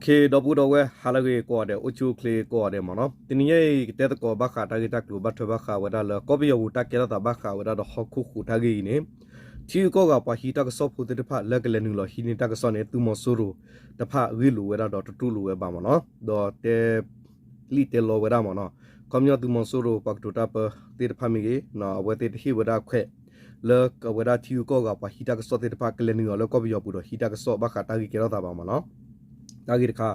ဒီပုၢ်ဒီဝဲၢ် ဟါလၢအဂ့ၤကိးဂၤဒဲး, အိၣ်ဆူၣ်အိၣ်ချ့ကိးဂၤဒဲးမ့ၢ်နီၤ. တနံၤညါအံၤ ကတဲသကိးဘၣ်ဃးတၢ်ဂ့ၢ်တၢ်ကျိၤ ဘၣ်ထွဲဘၣ်ဃးဝဲဒၣ်လၢ ကီၢ်ပယီၤပူၤတၢ်ကဲထီၣ်သးဘၣ်ဃးဝဲဒၣ်ဒီးဟီၣ်ခိၣ်ဟူးတၢ်ဂ့ၢ်အံၤန့ၣ်, ထံဂုၤကီၢ်ဂၤပှၤဟံးတၢ်ကစီၣ်ဖိသ့ၣ်တဖၣ်လၢကလဲၤနုာ်လီၤဟံးန့ၢ်တၢ်ကစီၣ်န့ၣ် သုးမီၤစိရိၤတဖၣ်ဂ့ၢ်လိာ်ဝဲဒၣ်ဒီးတတူၢ်လိာ်ဝဲဘၣ်မ့ၢ်နီၤ. ဒီးတဲ လံၣ်တဲလီဝဲဒၣ်မ့ၢ်နီၤ. ခီပညီသုးမီၤစိရိၤပှၤကတိၤတၢ်ပၢသ့ၣ်တဖၣ်မ့ၢ်ဂ့ၤ, အဝဲသ့ၣ်တဟ့ၣ်ဝဲဒၣ်ခွဲး လၢအဝဲဒၣ်ထံဂုၤကီၢ်ဂၤပှၤဟံးတၢ်ကစီၣ်သ့ၣ်တဖၣ် ကလဲၤနုာ်လီၤလၢကီၢ်ပယီၤပူၤဒီးဟံးတၢ်ကစီၣ်ဘၣ်ဃးတၢ်ဂ့ၢ်ကဲထီၣ်သးဘၣ်မ့ၢ်နီၤ. တၢ်ဂ့ၢ်တခါ,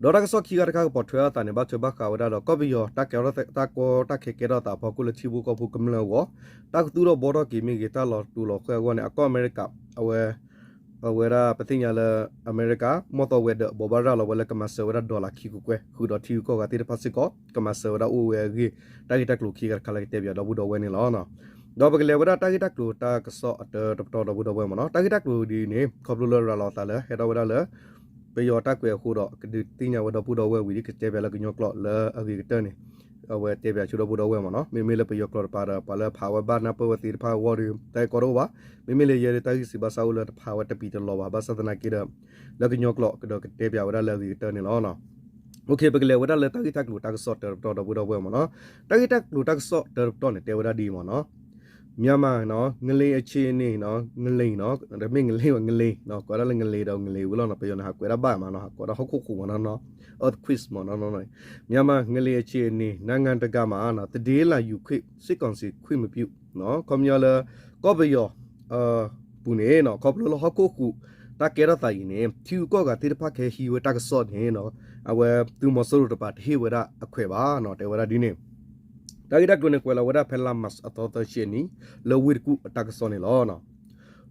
ဒီးတၢ်ကစီၣ်ခံဂၤတခါကပိာ်ထွဲအသးန့ၣ် ဘၣ်ထွဲဘၣ်ဃးဝဲဒၣ်ဒီး ကီၢ်ပယီၤတၢ်ကဲထီၣ်တၢ်ကီတၢ်ခဲကဲထီၣ်သးအဖီခိၣ်လၢထံဖိကီၢ်ဖိကမျၢၢ်အဂီၢ်, တၢ်ကသူၣ်ထီၣ်ဘှီထီၣ်က့ၤမ့ၢ်ဂ့ၤ တၢ်လီၤတူာ်လီၤဃဲၤအဂီၢ်န့ၣ် အကီၢ်အမဲရကၤ အဝဲ အဝဲဒၣ်ပသ့ၣ်ညါလၢ အမဲရကၤ မီၢ်သီဝဲၤဒၢးဘိးဘၣ်ရၤလီၤဝဲလၢကမၤစၢၤဝဲဒၣ် dollar ခံကကွဲၢ် ဃုာ်ဒီးထံဂုၤကီၢ်ဂၤသ့ၣ်တဖၣ်စ့ၢ်ကီး ကမၤစၢၤဝဲဒၣ်အိၣ်ဝဲအဂ့ၢ် တၢ်ဂ့ၢ်တၢ်ကျိၤခံဂၤတခါလၢကတဲပၠးဒီပုၢ်ဒီဝဲၢ်န့ၣ်လီၤ. ဒီးပကလဲၤဝဲဒၣ်တၢ်ဂ့ၢ်တၢ်ကျိၤတၢ်ကစီၣ်အတၢတပတီၢ်ဒီပုၢ်ဒီဝဲၢ်မ့ၢ်နီၤ. တၢ်ဂ့ၢ်တၢ်ကျိၤဒ်အံၤန့ၣ် ခီဖျိလၢရၤလီၤသးလၢဟဲထီၣ်ဝဲဒၣ်လၢ ပယီၤတၢ်ကွဲးအဃိဒီး ကဒုးသ့ၣ်ညါဝဲဒီပုၢ်ဒီဝဲၢ်ဝံၤဒီး ကတဲပၠးလၢကညီကျိာ်လၢအဂ့ၤကတၢၢ်န့ၣ် အဝဲတဲပၠးဆူဒီပုၢ်ဒီဝဲၢ်မ့ၢ်နီၤ. မ့မ့ၢ်လၢပယီၤကျိာ်တပၤဒီး ပှၤလၢဖးဝဲဘၣ်နၢ်ပၢၢ်ဝဲသ့ၣ်တဖၣ်အဂီၢ်ဒီး တၢ်ဂ့ၢ်ကီတအိၣ်ဘၣ်. မ့မ့ၢ်လၢယဲဒီးတၢ်ဂ့ၢ်စံးဘၣ်ဆၣ်အိၣ်လၢတဖးဝဲတပံၤတလီၤဘၣ် ဘၣ်ဆၣ်သနာ်က့ဒီး လၢကညီကျိာ်ကဒီးကတဲပၠးဝဲဒၣ်လၢအဂ့ၤကတၢၢ်န့ၣ်လီၤ. ပကလဲၤဝဲဒၣ်လၢတၢ်ဂ့ၢ်တၢ်ကျိၤတၢ်ကစီၣ်တၢတပတီၢ်ဒီပုၢ်ဒီဝဲၢ်မ့ၢ်နီၤ. တၢ်ဂ့ၢ်တၢ်ကျိၤတၢ်ကစီၣ်တၢတပတီၢ်န့ၣ် တဲဝဲဒၣ်ဒ်အံၤမ့ၢ်နီၤ. မြန်မာနော် ငလျင်အခြေအနေနော် ငလျင်နော် တမ့ၢ်ငလျင်ဘၣ် ငလျင်နော် ကွၢ်ဒၣ်လၢငလျင်ဒီးငလျင်ဝံၤလီၤနီၤ ပယီၤန့ၣ် ဟးကွဲးဒၣ်ဘၣ်မးနီၤ ဟးကွဲးဒၣ်ဟီၣ်ခိၣ်ဟူးမးနီၤ earthquake မးနီၤ မြန်မာငလျင်အခြေအနေ နိုင်ငံတကာမှာ သတင်းလာယူခွင့် စစ်ကောင်စီခွင့်မပြု ခီပညီလၢ ကီၢ်ပယီၤ ပူၤန့ၣ် ခီဖျိလၢဟီၣ်ခိၣ်ဟူး တၢ်ကဲထီၣ်သးအံၤန့ၣ် ထံဂုၤကီၢ်ဂၤသ့ၣ်တဖၣ်ကဟဲဟံးဝဲတၢ်ကစီၣ်န့ၣ် အဝဲသုးမီၤစိရိၤတပၤတဟ့ၣ်ဝဲဒၣ်အခွဲးဘၣ်နီၤ တဲဝဲဒၣ်ဒ်န့ၣ်. တၢ်ဂ့ၢ်တၢ်ကျိၤန့ၣ် ကွဲးလီၤဝဲဒၣ်ဖဲလါမၢ်ၡးအသီသၢဆံအနံၤ လၢဝ့ၢ်တကူၣ်အတၢ်ကစီၣ်န့ၣ်လီၤ.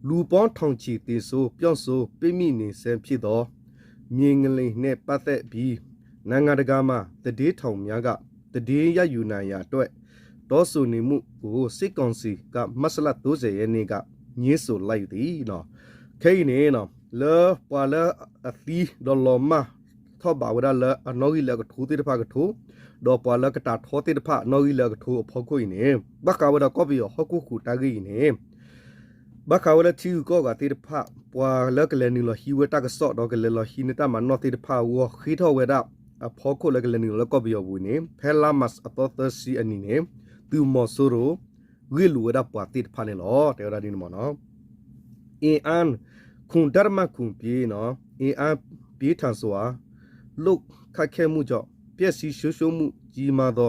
လူပေါင်းထောင်ချီသေဆုံး ပျောက်ဆုံး ပိတ်မိနေဆဲဖြစ်သော မြေငလျင်နဲ့ပတ်သက်ပြီး နိုင်ငံတကာမှာ သတင်းထောက်များက သတင်းရယူနိုင်ရန်အတွက် တောင်းဆိုနေမှုကို စစ်ကောင်စီက မတ်လ သီဆယ် ရက်နေ့က ငြင်းဆိုလိုက်သည်. ခဲအံၤန့ၣ် လၢပှၤလၢအသံဒီးလီၤမၢ်ထီၣ်ဘးဝဲဒၣ်လၢအနီၣ်ဂံၢ်လၢအကထိသ့ၣ်တဖၣ်ကထိ, ဒီးပှၤလၢကတၢ်ထီသ့ၣ်တဖၣ်နီၣ်ဂံၢ်လၢအကထိအဖီခိၣ်အံၤန့ၣ် ဘၣ်ဃးဝဲဒီးကီၢ်ပယီၤဟီၣ်ခိၣ်ဟူးတၢ်ဂ့ၢ်အံၤန့ၣ် ဘၣ်ဃးဝဲလၢထံဂုၤကီၢ်ဂၤသ့ၣ်တဖၣ် ပှၤလၢကလဲၤနုာ်လီၤဟံးဝဲတၢ်ကစီၣ် ဒီးကလဲၤလီၤဟံးန့ၢ်တၢ်မၤနီၣ်သ့ၣ်တဖၣ်အဂီၢ် ဃ့ထီၣ်ဝဲဒၣ်အဖီခိၣ်လၢကလဲၤနုာ်လီၤလၢကီၢ်ပယီၤပူၤန့ၣ် ဖဲလါမၢ်ၡးအသီသၢဆံအနံၤန့ၣ် သုးမီၤစိရိၤ ဂ့ၢ်လိာ်ဝဲဒၣ်ပှၤသ့ၣ်တဖၣ်န့ၣ်လီၤ. တဲဝဲဒၣ်ဒ်န့ၣ်မ့ၢ်နီၤ. အင်အား ခုနစ်ဒသမခုနစ် ပြည့်နော် အင်အားပြင်းထန်စွာ လှုပ်ခတ်ခဲ့မှုကြောင့် ပျက်စီးဆုံးရှုံးမှုကြီးမားသော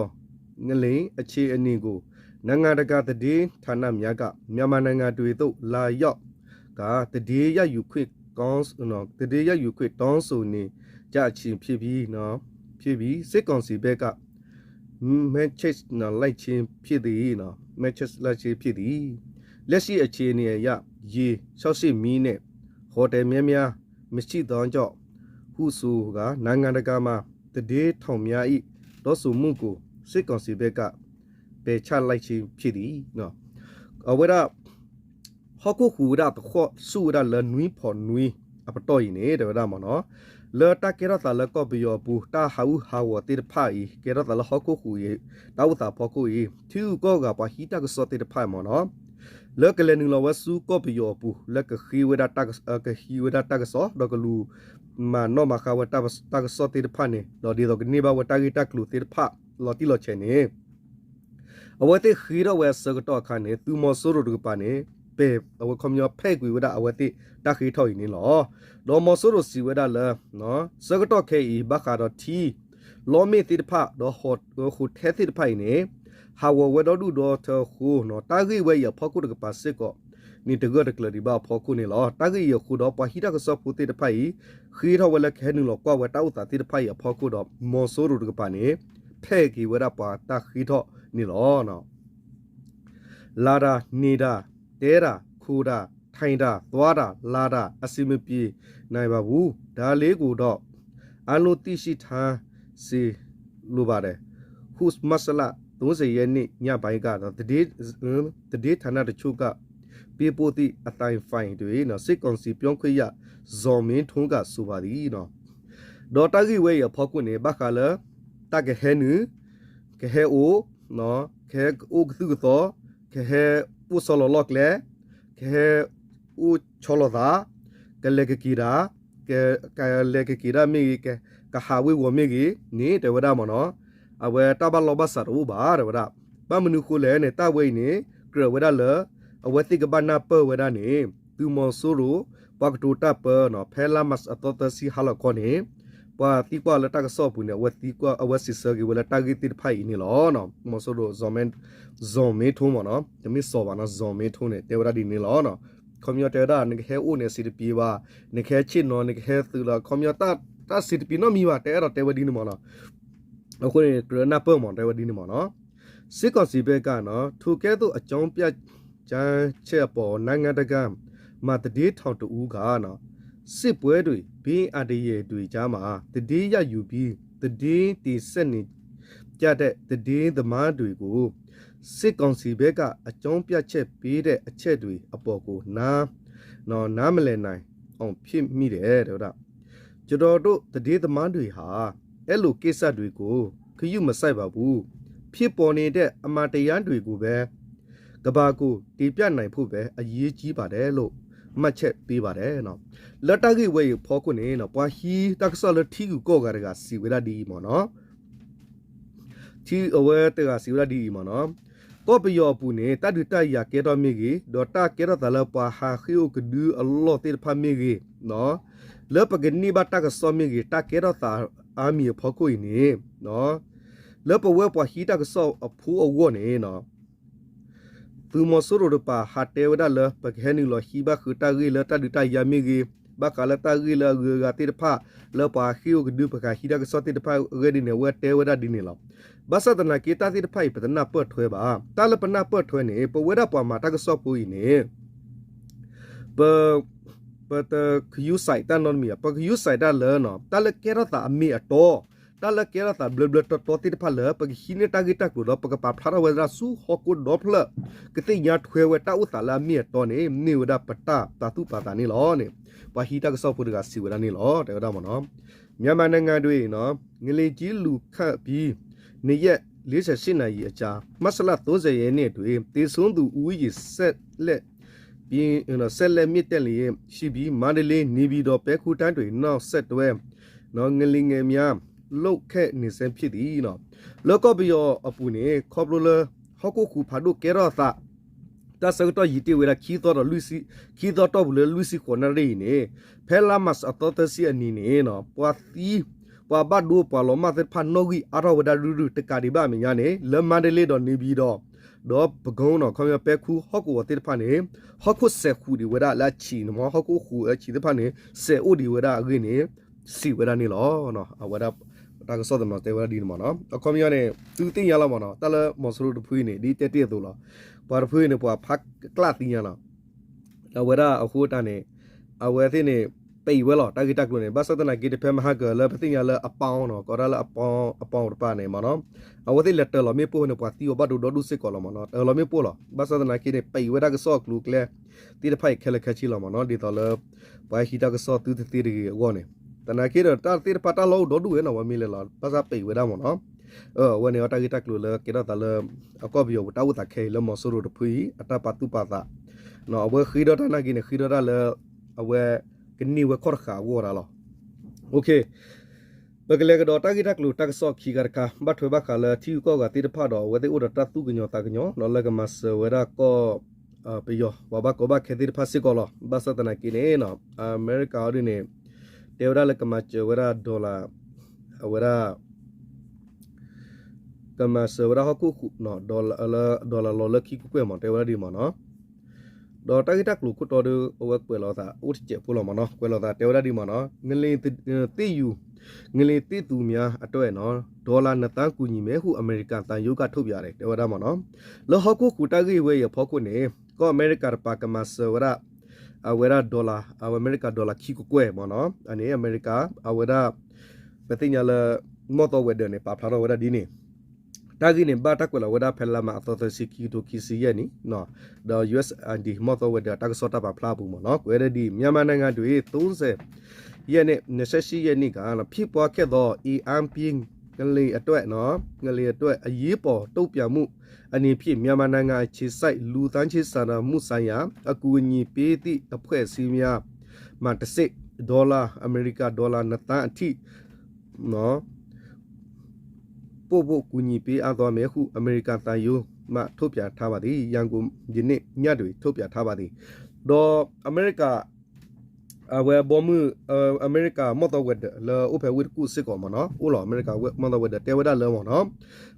ငလျင်အခြေအနေကို နိုင်ငံတကာသတင်းဌာနများက မြန်မာနိုင်ငံတွင်းသို့ လာရောက်ကာ သတင်းရယူခွင့်ကောင်း သတင်းရယူခွင့်တောင်းဆိုနေကြခြင်းဖြစ်ပြီးနော် ဖြစ်ပြီး စစ်ကောင်စီဘက်က မက်ဆေ့ချ်လိုက်ခြင်းဖြစ်သည်နော် မက်ဆေ့ချ်လိုက်ခြင်းဖြစ်သည်။ လက်ရှိအခြေအနေအရ ရေခြောက်ဆံမီးနဲ့ ဟိုတယ်များများ မရှိသောကြောင့် ဟုဆိုကာ နိုင်ငံတကာမှ သတင်းထောက်များ၏ တောင်းဆိုမှုကို စစ်ကောင်စီဘက်က ပယ်ချလိုက်ခြင်းဖြစ်သည်နော် အဝဲဒၣ် ဟီၣ်ခိၣ်ဟူးဝဲဒၣ်သဃီၣ်ဆူၣ်ဝဲဒၣ်လၢနွံဖီးနွံအပတီၢ်အံၤန့ၣ် တဲဝဲဒၣ်မ့ၢ်နီၤ လၢတၢ်ကဲထီၣ်သးလၢကီၢ်ပယီၤအပူၤ တၢ်ဟးဂူာ်ဟးဂီၤသ့ၣ်တဖၣ်အံၤ ကဲထီၣ်သးလၢဟီၣ်ခိၣ်ဟူးအံၤ တၢ်အိၣ်သးအဖီခိၣ်အံၤ ထံဂုၤကီၢ်ဂၤပှၤဟံးတၢ်ကစီၣ်သ့ၣ်တဖၣ်မ့ၢ်နီၤ လၢကလဲၤနုာ်လီၤဝဲဆူကီၢ်ပယီၤအပူၤ လၢကဃ့ဝဲဒၣ် ကဟံးဝဲဒၣ်တၢ်ကစီၣ် ဒီးကလူၤမၤနီၣ်မၤဃါဝဲတၢ်ကစီၣ်သ့ၣ်တဖၣ်န့ၣ် ဒီးဒ်သိးကန့ၢ်ဘၣ်ဝဲတၢ်ဂ့ၢ်တၢ်ကျိၤသ့ၣ်တဖၣ် လီၤတံၢ်လီၤဆဲးန့ၣ် အဝဲသ့ၣ်ဃ့ထီၣ်ဝဲအဆၢကတီၢ်အခါန့ၣ် သုးမီၤစိရိၤတကပၤန့ၣ် ပဲာ်အဝဲခီပညီဖဲးကွံာ်ဝဲဒၣ်အဝဲသ့ၣ်တၢ်ဃ့ထီၣ်အံၤန့ၣ်လီၤ. ဒီးမီၤစိရိၤစံးဝဲဒၣ်လၢ ဆၢကတီၢ်ခဲအံၤ ဘၣ်ဃးဒီးထံ လီမ့ၣ်သ့ၣ်တဖၣ် ဒီးဟိးထဲသ့ၣ်တဖၣ်အံၤန့ၣ် ဟးဂီၤဝဲဒီဒူၣ်ဒီထၢအဃိ တၢ်ဂ့ၢ်ဝဲအံၤအဖီခိၣ်တကပၤစ့ၢ်ကီး န့ၣ်တဂၢၢ်တကျၢၤဒံးဘၣ်အဖီခိၣ်န့ၣ်လီၤ. တၢ်ဂ့ၢ်အံၤအဃိဒီး ပှၤဟံးတၢ်ကစီၣ်ဖိသ့ၣ်တဖၣ်အံၤ ဃ့ထီၣ်ဝဲလၢကဟဲနုာ်လီၤကွၢ်ဝဲတၢ်အိၣ်သးသ့ၣ်တဖၣ်အံၤအဖီခိၣ်ဒီး မီၤစိရိၤတကပၤန့ၣ် ဖဲးက့ၤဝဲဒၣ်ပှၤတၢ်ဃ့ထီၣ်န့ၣ်လီၤ. လာတာ နေတာ တဲတာ ခိုတာ ထိုင်တာ သွားတာ လာတာ အဆင်မပြေနိုင်ပါဘူး ဒါလေးကိုတော့ အားလုံးသိရှိထားစေလိုပါတယ် ဟု မတ်လ သီဆယ် ရက်နေ့ ညပိုင်းက သတင်း သတင်းဌာနတချို့က ပေးပို့သည့်အသံဖိုင်တွင် စစ်ကောင်စီပြောခွင့်ရ ဇော်မင်းထွန်းက ဆိုပါသည် ဒီးတၢ်ဂ့ၢ်ဝဲအံၤအဖီခိၣ်န့ၣ် ဘၣ်ဃးလၢ တၢ်ကဟဲနုာ် ကဟဲအိၣ် ကဟဲအိၣ်ကသုၣ်ကသီ, ကဟဲအိၣ်ဆီလီၤလီၢ်ကျဲ, ကဟဲအိၣ်ဆီလီၤသး, ကလဲၤကက့ၤတၢ်, ကလဲၤကက့ၤဒၣ်မ့ၢ်ဂ့ၤ, ကဟးဝ့ၤဝီၤမ့ၢ်ဂ့ၤန့ၣ် တဲဝဲဒၣ်မ့ၢ်နီၤ, အဝဲတၢ်ဘၣ်လိာ်ဘၣ်စးတအိၣ်ဘၣ် တဲဝဲဒၣ်. ဘၣ်မနုၤဃိလဲၣ်န့ၣ် တၢ်ဝဲအံၤန့ၣ် ကြၢးဝဲဒၣ်လၢ အဝဲသ့ၣ်ကဘၣ်နၢ်ပၢၢ်ဝဲဒၣ်န့ၣ် သုးမီၤစိရိၤ ပှၤကတိၤတၢ်ပၢနီၤ ဖဲလါမးအသီသၢဆံဟါလီၤခီန့ၣ် ပှၤသံကွၢ်လၢတၢ်ကစီၣ်အပူၤန့ၣ် အဝဲသံကွၢ် အဝဲစံးဆၢက့ၤဝဲလၢတၢ်ဂ့ၢ်သ့ၣ်တဖၣ်အံၤန့ၣ်လီၤ. မီၤစိရိၤ စီၤမ့ထိမ့ၢ်နီၤ, တမ့ၢ်စီၤဘၣ်နီၤ, စီၤမ့ထိန့ၣ် တဲဝဲဒၣ်ဒ်န့ၣ်လီၤ. ခီပညီတဲဝဲဒၣ် နကဟဲအိၣ်န့ၣ် အဆင်တပြေဘၣ်, နကဟဲဆ့ၣ်နီၤ နကဟဲသုးလီၤ ခီပညီ တၢ်ဆင်တပြေနီတမံၤဘၣ် တအဲၣ်ဒိးတဲဝဲဒ်န့ၣ်မ့ၢ်နီၤ. အဃိန့ၣ် ကြၢးနၢ်ပၢၢ်မ့ၢ် တဲဝဲဒ်န့ၣ်မ့ၢ်နီၤ. စစ်ကောင်စီဘက်က ထိုကဲ့သို့အကြောင်းပြချက်အပေါ် နိုင်ငံတကာမှသတင်းထောက်တစ်ဦးက စစ်ပွဲတွေ သတင်းအတရယ်တွေကြားမှာ သတင်းရယူပြီး သတင်းတင်ဆက်နေကြတဲ့သတင်းသမားတွေကို စစ်ကောင်စီဘက်က အကြောင်းပြချက်ပေးတဲ့အချက်တွေအပေါ်ကို နား နားမလည်နိုင်အောင်ဖြစ်မိတယ် တဲဝဲဒၣ်. ကျွန်တော်တို့သတင်းသမားတွေဟာ အဲလိုကိစ္စတွေကို ဂရုမစိုက်ပါဘူး။ ဖြစ်ပေါ်နေတဲ့အမှန်တရားတွေကိုပဲ ကမ္ဘာကိုတင်ပြနိုင်ဖို့ပဲ အရေးကြီးပါတယ်လို့ မှတ်ချက်ပေးပါတယ် လၢတၢ်ဂ့ၢ်ဝဲအံၤအဖီခိၣ်န့ၣ် ပှၤဟံးတၢ်ကစီၣ်လၢထံဂုၤကီၢ်ဂၤတဂၤစံးဝဲဒၣ်ဒ်အံၤမ့ၢ်နီၤ. ထံအဝဲတဂၤစံးဝဲဒၣ်ဒ်အံၤမ့ၢ်နီၤ, ကီၢ်ပယီၤအပူၤန့ၣ် တၢ်ဒုးတၢ်ယၤကဲထီၣ်မ့ၢ်ဂ့ၤ, ဒီးတၢ်ကဲထီၣ်သးလၢပှၤဟးဃ့ၣ်အိၣ်ကဒုအလီၢ်သ့ၣ်တဖၣ်မ့ၢ်ဂ့ၤ, လၢပကန့ၢ်ဘၣ်တၢ်ကစီၣ်မ့ၢ်ဂ့ၤ, တၢ်ကဲထီၣ်သးအါမံၤအဖီခိၣ်အံၤန့ၣ် လၢပဝဲပှၤဟံးတၢ်ကစီၣ်အဖိအဂီၢ်န့ၣ် သုးမီၤစိရိၤတပၤ ဟးတဲဝဲဒၣ်လၢ ပကဟဲနုာ်လီၤဟံးဘၣ်ဃုာ်တၢ်ဂ့ၢ်လၢတၢ်ဒုးတၢ်ယၤမ့ၢ်ဂ့ၤ, ဘၣ်ဃးလၢတၢ်ဂ့ၢ်လၢအဂုၤအဂၤသ့ၣ်တဖၣ် လၢပှၤဟးဃ့ၣ်အိၣ်ကဒု ပကဟံးတၢ်ကစီၣ်သ့ၣ်တဖၣ်အဂ့ၢ်ဒ်န့ၣ် အဝဲတဲဝဲဒၣ်ဒ်န့ၣ်လီၤ. ဘၣ်ဆၣ်သနာ်က့ တၢ်သ့ၣ်တဖၣ်အံၤ ပတနၢ်ပၢၢ်ထွဲဘၣ်. တၢ်လၢပနၢ်ပၢၢ်ထွဲန့ၣ် ပဝဲဒၣ်ပှၤမၤတၢ်ကစီၣ်ဖိအံၤန့ၣ် ပ ပတ ဂရုစိုက်တၢ်နီတမံၤဘၣ်, ပဂရုစိုက်တၢ်လၢ တၢ်လၢကဲထီၣ်သးအမ့ၢ်အတီ, တၢ်လၢကဲထီၣ်သးဘျၢဘျၢတီတီသ့ၣ်တဖၣ်လၢ ပကဟံးန့ၢ်တၢ်ဂ့ၢ်တၢ်ကျိၤဒီး ပကပာ်ဖျါထီၣ်ဝဲဒၣ်ဆူဟီၣ်ခိၣ်ဒီဖျၢၣ် ကသ့ၣ်ညါထွဲဝဲတၢ်အိၣ်သးလၢအမ့ၢ်အတီန့ၣ် မ့ၢ်ဝဲဒၣ်ပတၢ်ပာ်သူၣ်ပာ်သးန့ၣ်လီၤန့ၣ် ပှၤဟံးတၢ်ကစီၣ်ဖိတဂၤစံးဝဲဒၣ်န့ၣ်လီၤ. တဲဝဲဒၣ်မ့ၢ်နီၤ, မြန်မာနိုင်ငံတွင် ငလျင်ကြီးလှုပ်ခတ်ပြီး နှစ်ရက် လေးဆယ့်ရှစ်နာရီအကြာ မတ်လ သုံးဆယ့် ရက်နေ့တွင် သေဆုံးသူဦးရေ ဆက်လက် ပြီး ဆက်လက်မြင့်တက်လျက်ရှိပြီး မန္တလေး၊ နေပြည်တော်၊ ပဲခူးတိုင်းတွင် နောက်ဆက်တွဲ ငလျင်ငယ်များ လှုပ်ခတ်နေဆဲဖြစ်သည်. လၢကီၢ်ပယီၤအပူၤန့ၣ် ခီဖျိလၢ ဟီၣ်ခိၣ်ဃုာ်ဖးဒိၣ်ကဲထီၣ်သး တၢ်ဆၢကတီၢ်ယံာ်တ့ၢ်ဝဲဒၣ် ခံသီတီၢ်ပူၤလၢ လွံၢ်ဆံဃိးနၣ်ရံၣ်အံၤန့ၣ် ဖဲလါမးအသီသၢဆံအနံၤန့ၣ် ပှၤသံ ပှၤဘၣ်ဒိပှၤလီၤမၢ်သ့ၣ်တဖၣ်နီၣ်ဂံၢ်အါထီၣ်ဝဲဒၣ်ရုၢ်ရုၢ် တကးဒံးဘၣ်အမဲာ်ညါန့ၣ် လၢမန္တလေးဒီး နေပြည်တော် ဒီးပဲခူးနီၤ ခီပညီပဲခူးဟီၣ်ကဝီၤသ့ၣ်တဖၣ်န့ၣ် ဟီၣ်ခိၣ်စဲးဃုာ်ဒံးဝဲဒၣ်လၢအဆံးန့ၣ်မ့ၢ် ဟီၣ်ခိၣ်ဃုာ်အဆံးသ့ၣ်တဖၣ်န့ၣ် စဲးအိၣ်ဒံးဝဲဒၣ်အဂ့ၢ်န့ၣ် စံးဝဲဒၣ်န့ၣ်လီၤ. အဝဲဒၣ် တၢ်ကစီၣ်သနီၤတဲဝဲဒၣ်ဒ်န့ၣ်မ့ၢ်နီၤ. အခီပညီန့ၣ် သုသ့ၣ်ညါလီၤမ့ၢ်နီၤ တၢ်လၢမီၤစိရိၤတဖုအံၤန့ၣ် ဒ်တဲတ့ၢ်အသိးလီၤ. ပှၤတဖုအံၤန့ၣ် ပှၤဖးကျၢ်သ့ၣ်ညါလီၤ. အဝဲဒၣ်အဃိတၢ်န့ၣ် အဝဲသ့ၣ်န့ၣ် ပံးဝဲလီၤ တၢ်ဂ့ၢ်တၢ်ကျိၤန့ၣ် ဘၣ်ဆၣ်သနာ်က့ တဖဲမဟါကၢၤလၢပသ့ၣ်ညါလၢအပီနီၤ ကိးဒၣ်လၢအပီ အပီတဖၣ်န့ၣ်မ့ၢ်နီၤ အဝဲသ့ၣ်လဲၤတၢၤလီၤမ့ၣ်ပိၢ်န့ၣ် ပှၤသံအီၤဘၣ်ဒိဒီဒူၣ်စ့ၢ်ကီးလီၤမ့ၢ်နီၤ တၢၤလီၤမ့ၣ်ပိၢ်လီၤ. ဘၣ်ဆၣ်သနာ်က့န့ၣ် ပံးဝဲဒၣ်ကစီၣ်အကျိၤအကျဲ သ့ၣ်တဖၣ်အံၤခဲလၢာ်ခဲဆ့လီၤမ့ၢ်နီၤ ဒ်သိးလၢ ပှၤဟံးတၢ်ကစီၣ်သုတသ့တဂ့ၤအဂီၢ်န့ၣ် သနာ်က့ဒီးတၢ်သ့ၣ်တဖၣ်တၢ်လီၢ်အိၣ်ဒီဒူၣ်ဝဲနီၤ ဝဲမ့ၢ်လဲၤလီၤ ဘၣ်ဆၣ်ပံးဝဲဒၣ်မ့ၢ်နီၤ အဝဲန့ၣ်တၢ်ဂ့ၢ်တၢ်ကျိၤလၢကဲထီၣ်သးလၢ အကီၢ်ပယီၤပူၤတၢ်အိၣ်သးခဲအံၤလၢမီၤစိရိၤတဖုအံၤ အတၢ်ပာ်သူၣ်ပာ်သး အဝဲဃ့ဒီးတၢ်နာ်က့န့ၣ် ဃ့ဒီးတၢ်လၢ အဝဲ ကန့ၢ်ဝဲခီၣ်တဃာ်အဂီၢ်ဒၣ်လီၤ. ပကလဲၤကဒီးတၢ်ဂ့ၢ်တၢ်ကျိၤတၢ်ကစီၣ်ခံခါတခါ ဘၣ်ထွဲဘၣ်ဃးလၢထံဂုၤကီၢ်ဂၤသ့ၣ်တဖၣ်ဒီး အဝဲသ့ၣ်အိၣ်ဒီးတၢ်သူၣ်ကညီၤသးကညီၤ လၢကမၤစၢၤဝဲဒၣ်ကီၢ် ပယီၤ ပှၤဘၣ်ကီဘၣ်ခဲသ့ၣ်တဖၣ်စ့ၢ်ကီးလီၤ. ဘၣ်ဆၣ်သနာ်က့န့ၣ် အမဲရကၤအီၤဒ်န့ၣ် တဲဝဲဒၣ်လၢကမၤစၢၤဝဲဒၣ် dollar အဝဲဒၣ် ကမၤစၢၤဝဲဒၣ်ဟီၣ်ခိၣ်ဃုာ် လၢ dollar လီၤလၢခံကကွဲၢ်မ့ၢ် တဲဝဲဒၣ်ဒ်မ့ၢ်နီၤ ဒီးတၢ်ဂ့ၢ်တၢ်ကျိၤခိၣ်တီဒီး အဝဲကွဲးလီၤသးအိၣ်တစဲးဖိလီၤမ့ၢ်နီၤ ကွဲးလီၤသးတဲဝဲဒၣ်ဒ်မ့ၢ်နီၤ ငလျင်သင့်သူများအတွက်နော် ဒေါ်လာနှစ်သန်းကူညီမယ်ဟု အမေရိကန်သံရုံးကထုတ်ပြန်တယ် တဲဝဲဒၣ်မ့ၢ်နီၤ လၢဟီၣ်ခိၣ်ဃုာ်တၢ်ဂ့ၢ်ဝဲအံၤအဖီခိၣ်န့ၣ် ကီၢ်အမဲရကၤတပၤကမၤစၢၤဝဲဒၣ် အဝဲဒၣ် dollar အဝဲအမဲရကၤ dollar ခံကကွဲၢ်မ့ၢ်နီၤ အန့ၣ်အမဲရကၤ အဝဲဒၣ် ပသ့ၣ်ညါလၢ မီၢ်သီဝဲၤဒၢးန့ၣ် ပာ်ဖျါထီၣ်ဝဲဒၣ်ဒ်န့ၣ် တၢ်ဂ့ၢ်န့ၣ် ဘၣ်တၢ်ကွဲးလီၤဝဲဒၣ်ဖဲလါမးအသီသၢဆံခံကထိခံဆံယဲၢ်နံၣ် ဒီး ယူဢၢ်ၡ်အၣ်အၣ်ဒီး မီၢ်သီဝဲၤဒၢးအတၢ်ကစီၣ်တၢ်ပာ်ဖျါအပူၤမ့ၢ်နီၤ ကွဲးဒၣ်ဒ် မြန်မာနိုင်ငံတွင် သုံးဆယ့် ရက်နေ့ နှစ်ဆယ့်ရှစ်ရက်နေ့က ဖြစ်ပွားခဲ့သော အင်အားပြင်း ငလျင်အတွက်နော် ငလျင်အတွက် အရေးပေါ်တုံ့ပြန်မှုအနေဖြင့် မြန်မာနိုင်ငံအခြေစိုက် လူသားချင်းစာနာမှုဆိုင်ရာ အကူအညီပေးသည့်အဖွဲ့အစည်းများမှတဆင့် ဒေါ်လာ အမဲရကၤဒေါ်လာ နှစ်သန်းအထိ ပို့ဖို့ကူညီပေးအပ်သွားမယ်ဟု အမေရိကန်သံရုံးမှ ထုတ်ပြန်ထားပါသည်. ရန်ကုန် ယနေ့ညတွင် ထုတ်ပြန်ထားပါသည်. ဒီးအမဲရကၤ အဝဲဘီမုၢ် အမဲရကၤမီၢ်သီဝဲၤဒၢးလၢအိၣ်ဖဲဝ့ၢ်တကူၣ်စ့ၢ်ကီးမ့ၢ်နီၤ, အိၣ်လီၤအမဲရကၤမီၢ်သီဝဲၤဒၢးတဲဝဲဒၣ်လၢမ့ၢ်နီၤ,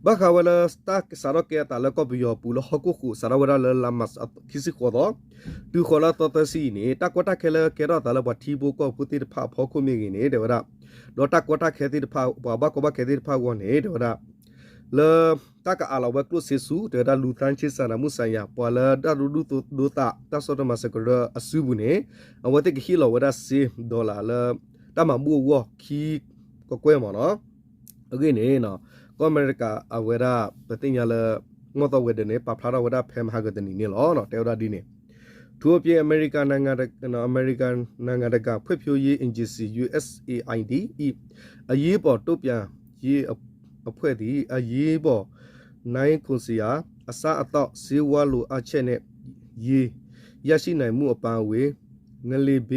ဘၣ်ဃးဝဲလၢတၢ်စးထီၣ်ကဲအသးလၢကီၢ်ပယီၤပူၤလၢဟီၣ်ခိၣ်ဃိး စးထီၣ်ဝဲဒၣ်လၢလါမး ခံဆံဃိးသီ တုၤဃီၤလၢသီသၢဆံအံၤန့ၣ် တၢ်ကီတၢ်ခဲလၢကဲထီၣ်သးလၢပှၤထံဖိကီၢ်ဖိသ့ၣ်တဖၣ်အဖီခိၣ်မ့ၢ်ဂ့ၤန့ၣ် တဲဝဲဒၣ်, ဒီးတၢ်ကီတၢ်ခဲသ့ၣ်တဖၣ် ပှၤဘၣ်ကီဘၣ်ခဲသ့ၣ်တဖၣ်အဂီၢ်န့ၣ် တဲဝဲဒၣ် လၢတၢ်ကအးလီၤဝဲကျိၣ်စ့ဆူ တဲဝဲဒၣ် လူသားချင်းစာနာမှုဆိုင်ရာ ပှၤလၢတၢ်ဒိသူၣ်ဒိသး တၢ်စိတၢ်ကမီၤစကရၢအစုပူၤန့ၣ် အဝဲသ့ၣ်ကဟ့ၣ်လီၤဝဲဒၣ်စ့ dollar လၢ တၢ်မၤဘူၣ်အဂီၢ်ခံကကွဲၢ်မ့ၢ်နီၤ. အဂ့ၢ်န့ၣ် ကီၢ်အမဲရကၤအဝဲဒၣ် ပသ့ၣ်ညါလၢ မီၢ်သီဝဲၤဒၢးန့ၣ် ပာ်ဖျါထီၣ်ဝဲဒၣ်ဖဲမဟါကတနံၤန့ၣ်လီၤ. တဲဝဲဒၣ်ဒ်န့ၣ် ထို့အပြင် အမေရိကန်နိုင်ငံတ- အမေရိကန်နိုင်ငံတကာဖွံ့ဖြိုးရေး အေဂျင်စီ ယူအက်စ်အေအါဒ် ၏ အရေးပေါ်တုံ့ပြန်ရေးအဖွဲ့သည် အရေးပေါ် နွံခုစရာ အစားအသောက် ဆေးဝါးလိုအပ်ချက်နဲ့ ရေရရှိနိုင်မှုအပါအဝင် ငလျင်သ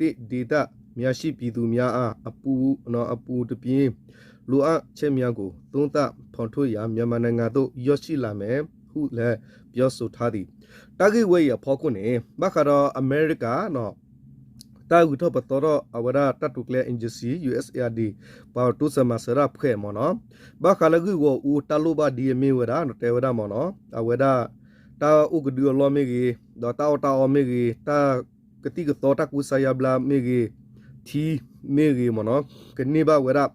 င့်ဒေသများရှိပြည်သူများအား အပူ- အပူတပြင်း လိုအပ်ချက်များကို သုံးသပ်ဖော်ထုတ်ရန် မြန်မာနိုင်ငံသို့ ရောက်ရှိလာမယ်ဟုလည်း ပြောဆိုထားသည်. တၢ်ဂ့ၢ်ဝဲအံၤအဖီခိၣ်န့ၣ် ဘၣ်ဃးဒီးအမဲရကၤ တၢ်ဂုၤထီၣ်ပသီထီၣ်အဝဲဒၣ်တၢ်တိာ်ကျဲၤ agency ယူအက်စ်အေအါဒ် ပှၤတိစၢၤမၤစၢၤတၢ်ဖှဲးမ့ၢ်နီၤ, ဘၣ်ဃးလၢဂ့ၢ်ဂီၢ်အူတၢ်လိၣ်ဘၣ်ဒ်အမ့ၢ်ဝဲဒၣ် တဲဝဲဒၣ်မ့ၢ်နီၤ, အဝဲဒၣ် တၢ်အိၣ်ကဒုအလီၢ်မ့ၢ်ဂ့ၤ, ဒီးတၢ်အီၣ်တၢ်အီမ့ၢ်ဂ့ၤ, တၢ်ကသံၣ်ကသီတၢ်ကူစါယါဘျါမ့ၢ်ဂ့ၤ, ထံမ့ၢ်ဂ့ၤမ့ၢ်နီၤ, ကန့ၢ်ဘၣ်ဝဲဒၣ်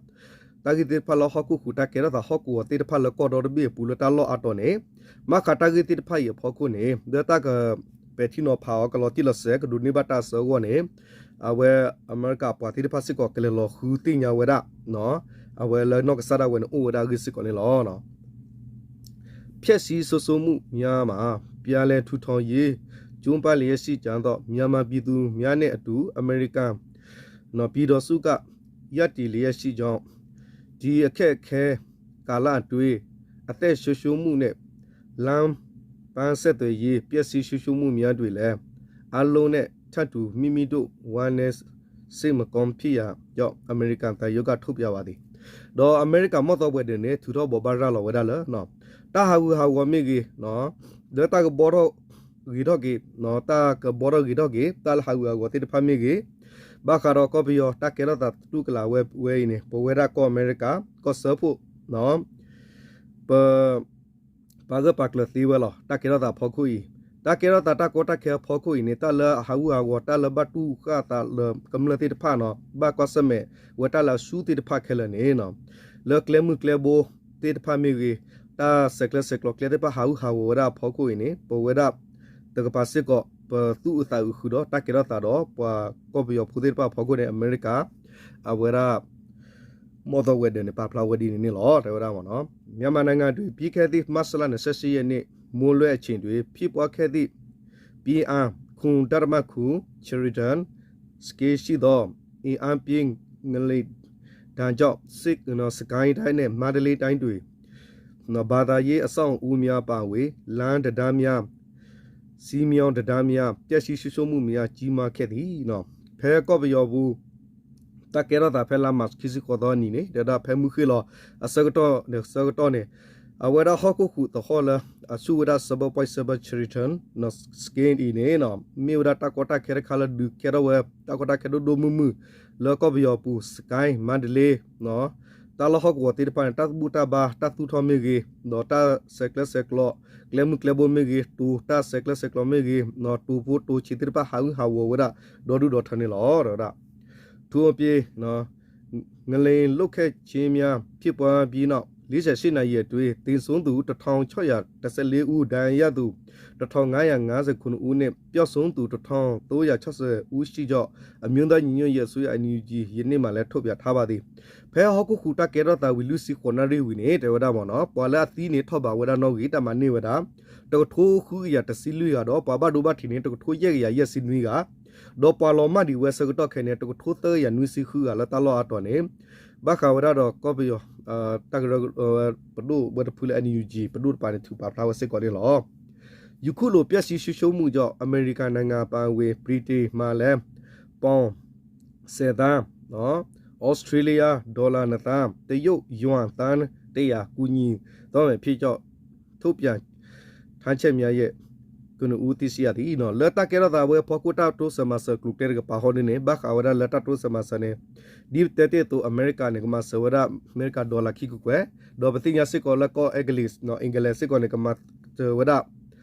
တၢ်ဂ့ၢ်သ့ၣ်တဖၣ်လၢဟီၣ်ခိၣ်ဃုာ်တၢ်ကဲထီၣ်သးဟီၣ်ကဝီၤသ့ၣ်တဖၣ်လၢကီၢ်ဒီတဘ့ၣ်အပူၤလၢတၢ်လီၢ်အါတီၤန့ၣ်, ဘၣ်ဃးတၢ်ဂ့ၢ်သ့ၣ်တဖၣ်အံၤအဖီခိၣ်န့ၣ် လၢတၢ်ကပဲာ်ထံနီၤဖးအီၤကလီၤတံၢ်လီၤဆဲး ကဒိးန့ၢ်ဘၣ်တၢ်အစၢအဂီၢ်န့ၣ်, အဝဲအမဲရကၤပှၤသ့ၣ်တဖၣ်စ့ၢ်ကီးကလဲၤလီၤဃုသ့ၣ်ညါဝဲဒၣ် အဝဲလၢနီၢ်ကစၢ်ဒၣ်ဝဲန့ၣ်အိၣ်ဝဲဒၣ်အဂ့ၢ်စ့ၢ်ကီးန့ၣ်လီၤ. ဖျက်ဆီးဆုံးရှုံးမှုများမှာ ပြန်လည်ထူထောင်ရေး ကြိုးပမ်းလျက်ရှိကြောင်းသော မြန်မာပြည်သူများနဲ့အတူ အမေရိကန်ပြည်ထောင်စုက ရပ်တည်လျက်ရှိကြောင်း ဒီအခက်အခဲကာလအတွင်း အသက်ဆုံးရှုံးမှုနဲ့ လမ်းပန်းဆက်သွယ်ရေး ပျက်စီးဆုံးရှုံးမှုများအတွက်လည်း အားလုံးနဲ့ထပ်တူမိမိတို့ဝမ်းနည်း စိတ်မကောင်းဖြစ်ရကြောင်း အမေရိကန်သံရုံးကထုတ်ပြန်ပါသည်. ဒီးအမဲရကၤမီၢ်သီဝဲၤဒၢးန့ၣ် ထုးထီၣ်ဘိးဘၣ်ရၤလီၤဝဲဒၣ်လၢ တၢ်ဟးဂူာ်ဟးဂီၤမ့ၢ်ဂ့ၤ, လၢတၢ်ကဘီထီၣ်ဂ့ၤထီၣ်က့ၤ, တၢ်ကဘီထီၣ်ဂ့ၤထီၣ်က့ၤ တၢ်လၢဟးဂူာ်ဟးဂီၤသ့ၣ်တဖၣ်မ့ၢ်ဂ့ၤ, ဘၣ်ဃးဒီးကီၢ်ပယီၤတၢ်ကဲထီၣ်သးတတူၢ်ကလာ်ဝဲဝဲအံၤန့ၣ် ပဝဲဒၣ်ကီၢ်အမဲရကၤ ကီၢ်စၢဖှိၣ် ပ ပာ်ဂၢၢ်ပာ်ကျၢၤသ့ဝဲလီၤ. တၢ်ကဲထီၣ်သးအဖီခိၣ်အံၤ, တၢ်ကဲထီၣ်သးတၢ်ကီတၢ်ခဲအဖီခိၣ်အံၤန့ၣ် တၢ်လၢအဟးဂူာ်ဟးဂီၤ တၢ်လၢဘၣ်တူၢ်ဃာ်သးလၢကမျၢၢ်သ့ၣ်တဖၣ်နီၤ ဘၣ်ကွၢ်ဆၢၣ်မဲာ်ဝဲတၢ်လၢအဆူၣ်သ့ၣ်တဖၣ်ခဲလၢာ်န့ၣ်, လၢကျဲမုၢ်ကျဲဘိသ့ၣ်တဖၣ်မ့ၢ်ဂ့ၤ, တၢ်ဆဲးကျၢဆဲးကျိးကျဲသ့ၣ်တဖၣ်ဟးဂူာ်ဟးဂီၤဝဲဒၣ်အဖီခိၣ်အံၤန့ၣ် ပဝဲဒၣ်တကပၤစ့ၢ်ကီး ပသူၣ်အုးသးအုးဃုာ်ဒီးတၢ်ကဲထီၣ်သးဒီး ပှၤကီၢ်ပယီၤဖိသ့ၣ်တဖၣ်အဖီခိၣ်န့ၣ် အမဲရကၤ အဝဲဒၣ် မီၢ်သီဝဲၤဒၢးန့ၣ် ပာ်ဖျါဝဲဒ်န့ၣ်န့ၣ်လီၤ တဲဝဲဒၣ်မ့ၢ်နီၤ. မြန်မာနိုင်ငံတွင် ပြီးခဲ့သည့် မတ်လ နှစ်ဆယ့်ရှစ်ရက်နေ့ မိုးလွှဲအချိန်တွင် ဖြစ်ပွားခဲ့သည့် ပြင်းအား ခုနစ်ဒသမခုနစ် Richter scale ရှိသော အင်အားပြင်း ငလျင်ဒဏ်ကြောင့် စစ်ကိုင်းတိုင်းနှင့် မန္တလေးတိုင်းတွင် ဘာသာရေးအဆောက်အဦးများအပါအဝင် လမ်းတံတားများ စည်းမျဉ်းတံတားများ ပျက်စီးဆုံးရှုံးမှုများ ကြီးမားခဲ့သည်. ဖဲကီၢ်ပယီၤပူၤ တၢ်ကဲထီၣ်သးဖဲလါမး ခံဆံဃိးသီအနံၤန့ၣ် တဲဝဲဒၣ်ဖဲမုၢ်ဃ့ၢ်လီၤ အဆၢကတီၢ်န့ၣ် ဆၢကတီၢ်န့ၣ် အဝဲဒၣ်ဟီၣ်ခိၣ်ဃုာ်သဟီၣ်လၢ အဆူၣ်ဝဲဒၣ် seven point seven Richter scale အံၤန့ၣ် မ့ၢ်ဝဲဒၣ်တၢ်ကီတၢ်ခဲတခါလၢဒုးကဲထီၣ်ဝဲ တၢ်ကီတၢ်ခဲဒိၣ်ဒိၣ်မုၢ်မုၢ် လၢကီၢ်ပယီၤပူၤ စစ်ကိုင်း မန္တလေး တၢ်လီၢ်ဟီၣ်ကဝီၤသ့ၣ်တဖၣ်န့ၣ် တၢ်သူၣ်ဘူၣ်တၢ်ဘါ တၢ်သူၣ်ထီၣ်မ့ၢ်ဂ့ၤ, ဒီးတၢ်ဆဲးကျၢဆဲးကျိး ကျဲမုၢ်ကျဲဘိမ့ၢ်ဂ့ၤ, တိၤ တၢ်ဆဲးကျၢဆဲးကျိးမ့ၢ်ဂ့ၤ, တိၤဖိတိၤဆံးသ့ၣ်တဖၣ် ဟးဂူာ်ဟးဂီၤဝဲဒၣ် ဒီဒူၣ်ဒီထၢန့ၣ်လီၤ တဲဝဲဒၣ်. ထို့အပြင် ငလျင်လှုပ်ခတ်ခြင်းများ ဖြစ်ပွားပြီးနောက် လေးဆယ့်ရှစ်နာရီအတွင်း သေဆုံးသူ တစ်ထောင်ခြောက်ရာတစ်ဆယ့်လေးဦး၊ ဒဏ်ရာရသူ တစ်ထောင်ငါးရာငါးဆယ့်ခုနစ်ဦးနှင့် ပျောက်ဆုံးသူ တစ်ထောင်သုံးရာခြောက်ဆယ်ဦးရှိကြောင်း အမျိုးသားညီညွတ်ရေးအစိုးရ NUG ယနေ့မှလည်း ထုတ်ပြန်ထားပါသည်. ဖဲဟီၣ်ခိၣ်ဃုာ်တၢ်ကဲထီၣ်သးဝံၤ လွံၢ်ဆံဃိးနၣ်ရံၣ်ဝံၤန့ၣ် တဲဝဲဒၣ်မ့ၢ်နီၤ ပှၤလၢအသံန့ၣ်ထီၣ်ဘးဝဲဒၣ်နီၣ်ဂံၢ် တၢ်မၤန့ၢ်ဝဲဒၣ် တကထိဃုကယၤတဆံလွံၢ်ဂၤဒီး ပှၤဘၣ်ဒိဘၣ်ထံးန့ၣ် တကထိယဲၢ်ကယၤယဲၢ်ဆံနွံဂၤ ဒီးပှၤလီၤမၢ်ဒံးဝဲဆၢကတီၢ်ခဲအံၤန့ၣ် တကထိသၢကယၤနွံဆံဃုဂၤလၢတၢ်လီၢ်အါတီၤန့ၣ် ဘၣ်ဃးဝဲဒၣ်ဒီးကီၢ်ပယီၤ တၢ်ကရၢ ပဒိၣ်ဝဲတဖုလၢ NUG ပဒိၣ်တပၤန့ၣ် ထုးပာ်ဖျါဝဲစ့ၢ်ကီးန့ၣ်လီၤ. ယခုလိုပျက်စီးဆုံးရှုံးမှုကြောင့် အမေရိကန်နိုင်ငံအပါအဝင် ဗြိတိန်မှာလည်း ပေါင် စဲးသါ, အီစထြ့လယါ dollar နသါ, တရုတ် yuan သန်းတစ်ရာ ကူညီသွားမယ်ဖြစ်ကြောင်း ထုတ်ပြန် ထမ်းချက်များရဲ့ ကနဦးသိရှိရသည် လၢတၢ်ကဲထီၣ်သးဝဲဖီခိၣ်တၢ်တိစၢၤမၤစၢၤကျိၤကျဲတကပၤဟီဒ်န့ၣ် ဘၣ်ဃးဝဲဒၣ်လၢတၢ်တိစၢၤမၤစၢၤန့ၣ် ဒ်ပတဲတ့ၢ်အသိး အမဲရကၤန့ၣ် ကမၤစၢၤဝဲဒၣ် အမဲရကၤ dollar ခံကကွဲၢ်, ဒီးပသ့ၣ်ညါစ့ၢ်ကီးလၢကီၢ် English နီၤ England စ့ၢ်ကီးန့ၣ် ကမၤစၢၤဝဲဒၣ်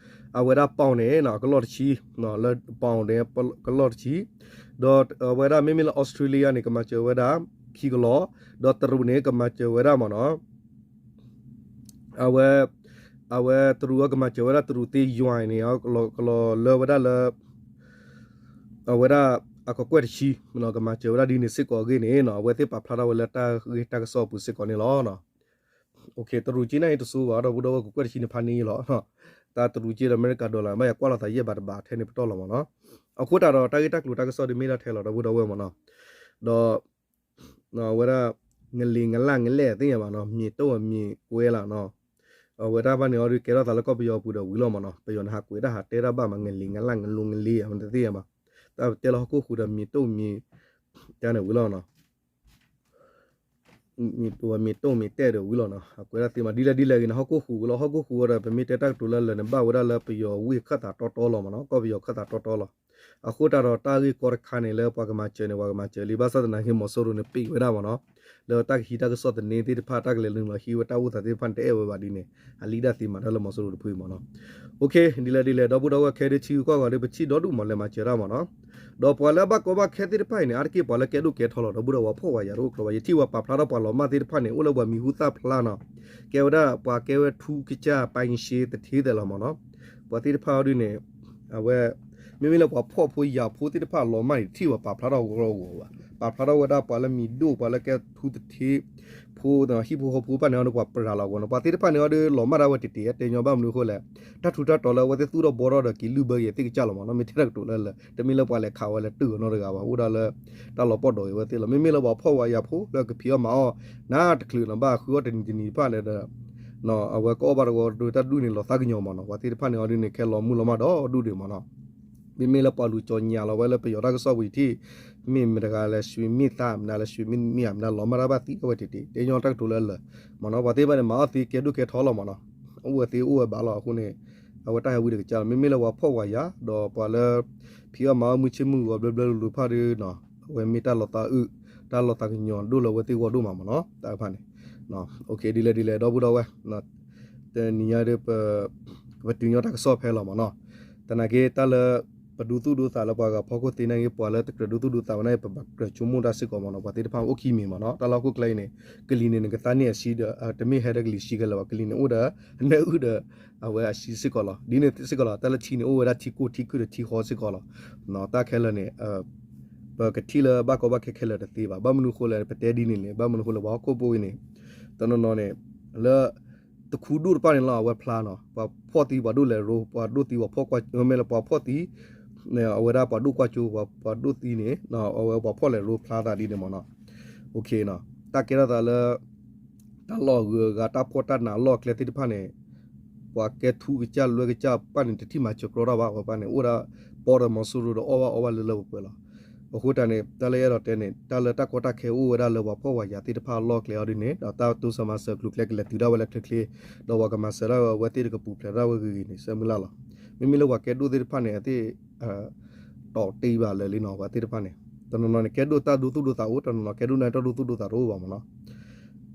အဝဲဒၣ် pound န့ၣ် အကလီၢ်တဆံ, လၢ pound န့ၣ် ကလီၢ်တဆံ, ဒီးအဝဲဒၣ်မ့မ့ၢ်လၢ Australia န့ၣ် ကမၤစၢၤဝဲဒၣ် ခံကလီၢ်, ဒီးတရူးန့ၣ် ကမၤစၢၤဝဲဒၣ်မ့ၢ်နီၤ အဝဲ အဝဲတရူးအကမၤစၢၤဝဲဒၣ်တရူးသ့ yuan န့ၣ် ကလီၤလၢဝဲဒၣ်လၢ အဝဲဒၣ်အကကွဲၢ်တဆံ ကမၤစၢၤဝဲဒၣ်ဒ်န့ၣ်စ့ၢ်ကီးအဂ့ၢ်န့ၣ် အဝဲသ့ၣ်ပာ်ဖျါထီၣ်ဝဲလၢတၢ်ဂ့ၢ်တၢ်ကစီၣ်အပူၤစ့ၢ်ကီးန့ၣ်လီၤ. တရူးက့န့ၣ်တစိဘၣ် ဒီပုၢ်ဒီဝဲၢ် ကကွဲၢ်တဆံန့ၣ်ဖးန့ၢ်လီၤ. တၢ်တရူးက့ဒီးအမဲရကၤ dollar ဘၣ်ယကွၢ်လိာ်သးယဲၢ်ဘၣ်တဘၣ်ထဲန့ၣ်ပတီၢ်လီၤမ့ၢ်နီၤ. အဃိသတးဒီးတၢ်ဂ့ၢ်တၢ်ကျိၤတၢ်ကစီၣ်ဒ်မ့ၢ်ဒၣ်ထဲလီၤ ဒီပုၢ်ဒီဝဲၢ်မ့ၢ်နီၤ. ဒီး အဝဲဒၣ် ငလ့ၤငလၢ်ငလဲၣ်သ့ၣ်ညါဘၣ်နီၤ မ့ၢ်တိၢ်မ့ၢ်ကွဲလၢ်နီၤ အဝဲတၢ်တဖၣ်န့ၣ်အီၤဒုးကဲထီၣ်သးလၢကီၢ်ပယီၤပူၤဒီးဝံၤလီၤမ့ၢ်နီၤ ပယီၤန့ၣ်ဟးကွဲးတၢ်ဟးတဲတၢ်ဘၣ်မး ငလ့ၤငလၢ်ငလိၤငလ့ၤ အမတသ့ၣ်ညါဘၣ် တၢ်တဲလၢဟီၣ်ခိၣ်ဃုာ်ဒီးမ့ၢ်တိၢ်မ့ၢ် တၢ်န့ၣ်ဝံၤလီၤနီၤ မ့ၢ်တိၢ်မ့ၢ်တိၢ်မ့ၢ်တဲာ်ဒီးဝံၤလီၤနီၤ အကွဲးဒၣ်သ့မး ဒ်လဲၣ်ဒ်လဲၣ်ဂ့ၤန့ၣ် ဟီၣ်ခိၣ်ဃုာ်ဝံၤလီၤ ဟီၣ်ခိၣ်ဃုာ်ဝံၤဒီး ပမ့ၢ်တဲတၢ်ကတိၤလၢလၢာ်န့ၣ် ဘၣ်ဝဲဒၣ်လၢပယီၤဝ့ၢ်ခၢၣ်သးတီတီလီၤမ့ၢ်နီၤ ကီၢ်ပယီၤခၢၣ်သးတီတီလီၤ. အဃိသတးဒီးတၢ်ဂ့ၢ်ကီတခါန့ၣ် လၢပှၤကမၤစၢၤန့ၣ် ပှၤကမၤစၢၤလံ ဘၣ်ဆၣ်သနာ်က့ မီၤစိရိၤန့ၣ် ပ့းဝဲဒၣ်မ့ၢ်နီၤ လၢတၢ်ကဟံးတၢ်ကစီၣ်သန့သ့ၣ်တဖၣ် တၢ်ကလဲၤနုာ်လီၤဟံးဝဲတၢ်အိၣ်သးသ့ၣ်တဖၣ်န့ၣ် တအဲၣ်ဝဲဘၣ်ဒ်န့ၣ် အလံၣ်ဒၣ်သ့မးတၢ်လၢမီၤစိရိၤတဖုမ့ၢ်နီၤ. ဒ်လဲၣ်ဒ်လဲၣ် ဒီပုၢ်ဒီဝဲၢ်ခဲဒုးထံဂုၤကီၢ်ဂၤဒီး ပထံၣ်ဒီဒူၣ်မး လဲၤမၤစၢၤတၢ်မ့ၢ်နီၤ ဒီးပှၤလၢအဘၣ်ကီဘၣ်ခဲသ့ၣ်တဖၣ်အံၤန့ၣ် အါတက့ၢ်ပှၤလၢကဲဒိၣ်ကဲထီလီၤ ဒီပုၢ်ဒီဝဲၢ် ပှၤဖှီၣ်ပှၤယာ်တအိၣ်ကျဲဘၣ် ယထံၣ်ဝဲပာ်ဖျါထီၣ်ပှၤလီၤမၢ်သ့ၣ်တဖၣ်န့ၣ် အိၣ်လၢပှၤမံၤဟူသၣ်ဖျါနီၤ ကဲဝဲဒၣ်ပှၤကဲဝဲထူကစၢ် ပၣ်ယံၤရှ့ သထ့သဲးလီၤမ့ၢ်နီၤ ပှၤသ့ၣ်တဖၣ်အီၤဒ်န့ၣ် အဝဲ မ့မ့ၢ်လၢပှၤဖှီၣ်ဖိယာ်ဖိသ့ၣ်တဖၣ်လီၤမၢ်န့ၣ် တထံၣ်ဝဲပာ်ဖျါထီၣ်ဂီၤဂီၤဘၣ် ပာ်ဖျါထီၣ်ဝဲဒၣ်ပှၤလၢမံၤဒိၣ် ပှၤလၢကဲထူသထ့ ဖိ ဟံၣ်ဖိဃီဖိဘၣ်န့ၣ်အီၤဒီး ပှၤပြၤလီၤဂီၤနီၤ ပှၤသ့ၣ်တဖၣ်န့ၣ်အီၤဒီး လီၤမၢ်ဒၣ်ဝဲတ့ၢ်တ့ၢ် တဲညီဘၣ်မနုၤအဃိလဲၣ် တၢ်ထူးတၢ်တီၤလၢအဝဲသ့ၣ်သူၣ်ထီၣ်ဘှီထီၣ်ဒီးက့ၤလုၢ်ဘၢက့ၤသ့ၣ်ကစၢ်လီၤမ့ၢ်နီၤ မ့ၢ်ထဲတၢ်ကတိၤလၢလၢာ် တမ့ၢ်လၢပှၤလဲၤခးဝဲလၢတၢ်ဂီၤနီတဂၤဘၣ် အိၣ်ဒၣ်လၢ တၢ်လီၤပှီၢ်ဒီးဂ့ၤဝဲသ့ၣ်လီၤ မ့မ့ၢ်လၢပှၤဖှီၣ်ပှၤယာ်ဖိလၢကဖံးအီၣ်မၤအီၣ် နတချုးလီၤဘၣ် ဃုအီၣ်တနံၤတနံၤတဖၣ်လၢဒီး အဝဲကအီၣ်ဘၣ်တဝီဒုးတၢ်ဒူၣ်န့ၣ် လီၤသးကညီၤမ့ၢ်နီၤ ပှၤသ့ၣ်တဖၣ်န့ၣ်အီၤဒ်န့ၣ် ခဲလီၤမုၢ်လီၤမၢ်ဒီးဒူၣ်ဒံးမ့ၢ်နီၤ မ့မ့ၢ်လၢပှၤလူၤကၠီညါလီၤဝဲလၢပယီၤတၢ်ကစီၣ်ပူၤယထံၣ် မ့ၢ်မတဂၤလဲၤ ရွှေမင်းသား မတဂၤလဲၤ ရွှေမင်းသမီး မတဂၤလီၤမၢ်တၢ်ဘၣ်သံအဝဲတ့ၢ်တ့ၢ် တဲညီတၢ်ကတိၤလၢလၢာ်မ့ၢ်နီၤ ပှၤသ့ၣ်တဖၣ်န့ၣ် မၤအီၣ်သ့ကဲဒိၣ်ကဲထီလီၤမ့ၢ်နီၤ အိၣ်ဝဲသ့အိၣ်ဝဲဘၣ်လီၤ အဃိန့ၣ် အဝဲတၢ်ဟဲဝံၤတကစၢ်လီၤ မ့မ့ၢ်လၢပှၤဖှီၣ်ပှၤယာ် ဒီးပှၤလၢ ဖံးအီၣ်မၤအီၣ်မုၢ်ဆ့ၣ်မုၢ်ဂီၤဘျၢဘျၢလူၤလူၤတဖၣ်ဒီး အဝဲမ့ၢ်တၢ်လီၤသးအုး တၢ်လီၤသးကညီၤဒိၣ်လၢအဝဲသ့ၣ်ဂီၢ်ဒိၣ်မးမ့ၢ်နီၤ တၢ်တဖၣ်န့ၣ် ဒ်လဲၣ်ဒ်လဲၣ် ဒီပုၢ်ဒီဝဲၢ် တနံၤညါဒီး ပတုၤညီတၢ်ကစီၣ်ဖဲလီၤမ့ၢ်နီၤ သနာ်က့တၢ်လၢ ပဒိသူၣ်ဒိသးလၢပှၤဂၤဖီခိၣ်သ့နာ်က့ ပှၤလၢတကြၢးဒိသူၣ်ဒိသးဝဲနာ်က့ ပဘၣ်ကြၢးဆိကမိၣ်တၢ်စ့ၢ်ကီးမ့ၢ်နီၤ ပှၤသ့ၣ်တဖၣ်အိၣ်ခံမံၤမ့ၢ်နီၤ တၢ်လၢဟီၣ်ခိၣ်ချၢအံၤန့ၣ် ကလံၤန့ၣ် နကသါန့ၢ်အဆှံဒီး တမ့ၢ်ဟဲဒီးကလံၤဆှံခဲလၢာ်ဘၣ် ကလံၤန့ၣ်အိၣ်ဒီး နၢအုၣ်ဒီး အဝဲအဆှံစ့ၢ်ကီးလီၤ ဒ်န့ၣ်စ့ၢ်ကီးလီၤ တၢ်လၢထံန့ၣ် အိၣ်ဝဲဒၣ်ထံကိၢ်ထံခုၣ်ဒီးထံဃီစ့ၢ်ကီးလီၤ တၢ်ခဲလၢာ်န့ၣ် ပကထံၣ်လၢဘၣ်ကီဘၣ်ခဲခဲလၢာ်တသ့ဘၣ် ဘၣ်မနုၤအဃိလဲၣ် ပတဲဒ်န့ၣ်န့ၣ် ဘၣ်မနုၤအဃိလဲၣ် ပှၤဟီၣ်ခိၣ်ဖိအံၤန့ၣ် တနီၤနီၤန့ၣ် လၢ တခူဒိၣ်တဖၣ်န့ၣ်လီၤ အဝဲဖျါနီၤ ပှၤဖှီၣ်သံပှၤဒိၣ်လဲၤရိ ပှၤဒိၣ်သံပှၤဖှီၣ်ကွၢ် မ့ၢ်လၢပှၤဖှီၣ်သံ အဝဲဒၣ်ပှၤဒိၣ်ကွၢ်ကၠိ ပှၤဒိၣ်သံန့ၣ် အဝဲပှၤဖှီၣ်လဲၤရိဖျါသးဒ်န့ၣ်မ့ၢ်နီၤ တၢ်ကဲထီၣ်သးလၢ တၢ်လီၢ်အဂုၤအဂၤ တၢ်ဖှီၣ်တၢ်နးအလီၢ်အကျဲသ့ၣ်တဖၣ်န့ၣ် ပှၤကဲထူကစၢ်လွဲကစၢ်တဖၣ်န့ၣ် တထံၣ်မၤစၢၤကြီတၢ်ဘၣ် အဝဲတဖၣ်န့ၣ် အိၣ်ဒၣ်ပီဒီးမီၤစိရိၤဒီးအီၣ်ဘၣ်အီဘၣ်လၢလၢပှဲၤပှဲၤလီၤ အဃိတၢ်န့ၣ် တၢ်လၢအဲၣ်ဒိးတဲန့ၣ် တၢ်လၢတၢ်ကီတၢ်ခဲအိၣ်ဝဲဒၣ်လၢပှၤဖှီၣ်ပှၤယာ်သ့ၣ်တဖၣ်အလီၢ်အကျဲအီၤဒ်န့ၣ် ဒီးတၢ်တိစၢၤမၤစၢၤကျိၤကျဲကလဲၤတုၤဒၣ်ဝဲလၢချ့ချ့ ဒီးပှၤကမၤစၢၤဒၣ်ဝဲသ့ၣ်တကပူၤဖျဲးဒၣ်ဝဲဂ့ၤဂ့ၤန့ၣ် ဆၢမုၢ်လၢ်လီၤ မ့မ့ၢ်လၢပှၤကဲဒိၣ်သ့ၣ်တဖၣ်န့ၣ် အသ့ၣ် တီၢ်တ့ၢ်ဘၣ်လၢာ်လံနီၤ ပှၤသ့ၣ်တဖၣ်န့ၣ် တနီၤနီၤန့ၣ် ကဲဒိၣ်တၢ်ဒိသူၣ်ဒိသးအိၣ် တနီၤနီၤကဲဒိၣ်န့ၣ်တၢ်ဒိသူၣ်ဒိသးတအိၣ်ဘၣ်မ့ၢ်နီၤ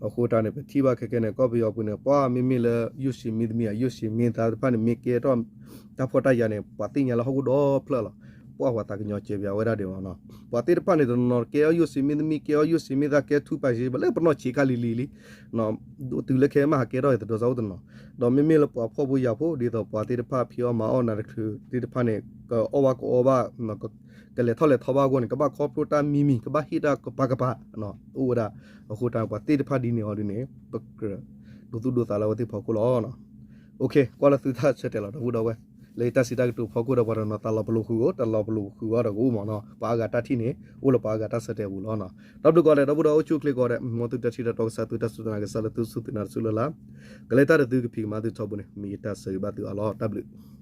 အဃိတၢ်န့ၣ် ပထံၣ်ဘၣ်ခဲကဲန့ၣ် ကီၢ်ပယီၤပူၤန့ၣ် ပှၤမ့မ့ၢ်လၢ ယိၣ်ၡ့မ့ၢ်သမံသမိၢ် ယိၣ်ၡ့မ့ၢ်သးတဖၣ်န့ၣ် မ့ၢ်ကဲထီၣ် တၢ်ဖှီၣ်တၢ်ယာ်န့ၣ် ပှၤသ့ၣ်ညါလၢဟီၣ်ခိၣ်ဒီဖျၢၣ်လီၤ ပှၤပှၤသးကညီၤစဲးပၠးဝဲဒၣ်ဒံးမ့ၢ်နီၤ ပှၤသ့ၣ်တဖၣ်န့ၣ် တနီၤနီၤကဲအီၤယိၣ်ၡ့မ့ၢ်သမံသမိၢ် ကဲအီၤယိၣ်ၡ့မ့ၢ်သး ကဲထူပၢ်စ့း ပှၤလၢပနီၢ်ဆံးခါလံၤလံၤလံ တုၤလၢခဲမးဟးကဲထီၣ်အံၤတဒီးစၢ်အိၣ်တနီၤ ဒီးမ့မ့ၢ်လၢပှၤဖှီၣ်ဖိယာ်ဖိ ဒ်သိးပှၤသ့ၣ်တဖၣ်ဖံးအီၣ်မၤအီၣ်နၤတချုးသ့ၣ်တဖၣ်န့ၣ် ကအီၣ်ဘၣ်ကအီဘၣ် ကလဲၤထီၣ်လဲၤထီဘၣ်အဂီၢ်န့ၣ် ကဘၣ်ခီဖျိတၢ်မံၤမံၤ ကဘၣ်ဟ့ၣ်တၢ်ကပၤကပၤ အိၣ်ဝဲဒၣ် အဃိတၢ်ပှၤသ့ၣ်တဖၣ်ဒ်န့ၣ်အီၤဒ်န့ၣ် ပကြၢးဒိသူၣ်ဒိသးလၢအဝဲသ့ၣ်ဖီခိၣ်လီၤ ကွၢ်လၢသုတၢ်ဆၢတဲာ်လီၤ ဒီပုၢ်ဒီဝဲၢ် လၢတၢ်စံးတၢ်ကတိၤဖီခိၣ်ဒီးပှၤတနီၤ တၢ်လီၤပလိာ်ဃုာ်ဧိၤ တၢ်လီၤပလိာ်ဃုာ်အီၤဒီးကအိၣ်မ့ၢ်နီၤ ပှၤအါဂၤတၢ်ထံၣ်န့ၣ် အိၣ်လၢပှၤအါဂၤတၢ်ဆၢတဲာ်အပူၤလီၤ တၢ်ဘျုးကိးဂၤဒဲး ဒီပုၢ်ဒီဝဲၢ်အိၣ်ဆူၣ်အိၣ်ချ့ကိးဂၤဒဲး မ်သုတၢ်ထံၣ်တၢ်တီကစၢ် သုတၢ်စူၢ်တၢ်နာ်ကစၢ်လၢသုစူၢ်သုနာ်တစူၢ်လၢ်လၢ် ကလဲၤတၢ်ဒီးသုကဖံးကမၤသုထီဘိန့ၣ် မ့ၢ်ယတၢ်ဆၢဂ့ၤဘၣ်သုအါလီၤ တၢ်ဘျုး